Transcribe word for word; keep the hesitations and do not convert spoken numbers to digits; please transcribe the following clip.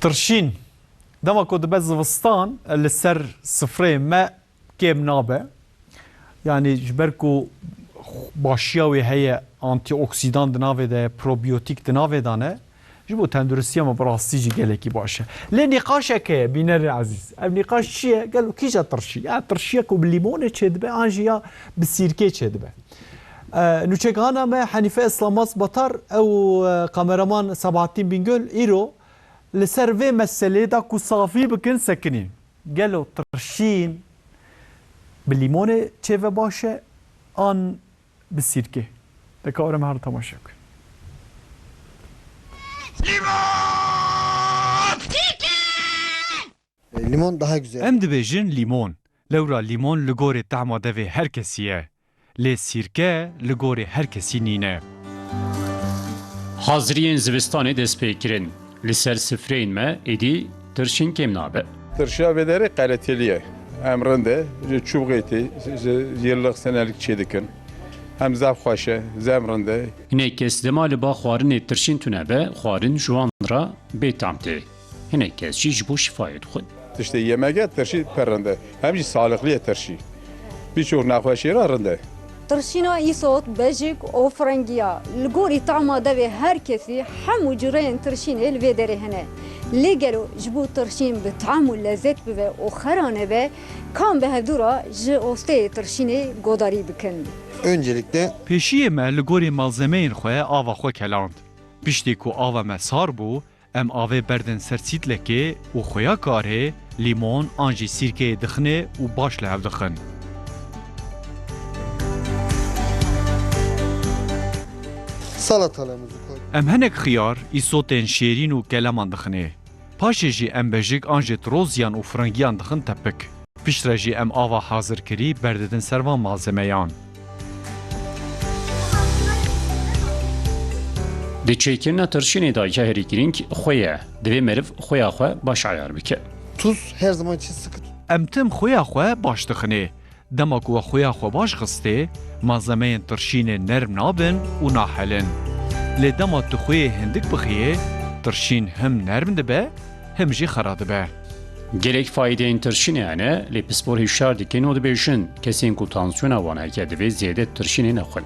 Tirşîn, dema ku dibe zivistan, li ser sifreyê me kêm nabe. Yanî ji ber ku başiya wê heye, antîoksidan di navê de, probiyotîk di navê de ne, ji bo tenduristiya me bi rastî jî gelekî baş e. Lê nîqaşek heye, bînerê ezîz. Ev nîqaş çi ye? Gelo kîja tirşî? Ya tirşiye ku bi lîmonê çêdibe, an jî ya bi sîrkê çêdibe. E, nûçegihana me Henîfe Islamaz Batar, ew, e, kameraman Sebahattin Bingöl, îro li ser vê meselê da ku safî bikin sekinî. Gelo tirşîn bi lîmonê çêve baş e an bi sîrkê? Deka were me her temaşe bikin. E, limon daha güzel. Em dibêjin lîmon. Lewra lîmon li gorê tehma devê her kesî ye. Lê sîrke li gorê her kesî nîne. Haziriyên zivistanê dest pê kirin. Li ser sifreyên me êdî tirşîn kêm nabe. Tirşiya vê derê qeretelî ye. Em rind e, ji çûbxê tê, ji yıllık senelik çêdikin. Hem zaf xweş e, zem rind e. Hinek kes dema li ba xwarinê tirşîn tune be, xwarin ji wan re bêtam tê. Hinek kes jî ji bo şifayê dixwin. Tiştê yemege tirşî pir rind e. Hem jî sağlıklı ye tirşî. Birçok nexweşî re rind e. Tirşîna îsot, bejik û firengiya. Li gorî tahma devê her kesî hemû cureyên tirşînê li vê derê hene. Lê gelo ji bo tirşîn bi tahm û lezet bibe û xera nebe, kam bi hevdû re ji osteyê tirşînê godarî bikin? Öncelikle Pêşiyê me li gorî malzemeyên xwe ava xwe keland. Piştî ku ava me sar bû, em avê berdin ser sîtlekê û xuya karê, lîmon an jî sîrkeyê dixinê û baş li hev dixin. Salatalarımızı koyduk. Em hinek xiyar, îsotên şêrîn û keleman dixinê. Paşê jî em bejik an jî tiroziyan û firingiyan dixin tepik. Piştre jî em ava hazirkirî berdidin ser van malzemeyan. Di çêkirina tirşînê de ya herî girîng xwe ye. Divê meriv xweya xwe baş eyar bike. Tuz her zaman için sıkı tut. Em tim xweya xwe baş dixinê. Dema ku we xweya xwe baş xistê, malzemeyên tirşînê nerm nabin û nahelin. Lê dema tu xweyê hindik bixiyê, tirşîn him nerm dibe, him jî xera dibe. Gelek faydeyên tirşînê hene, lê pispor hişyar dikin û dibêjin, kesên ku tansiyona wan heke divê zêde tirşînê nexwin.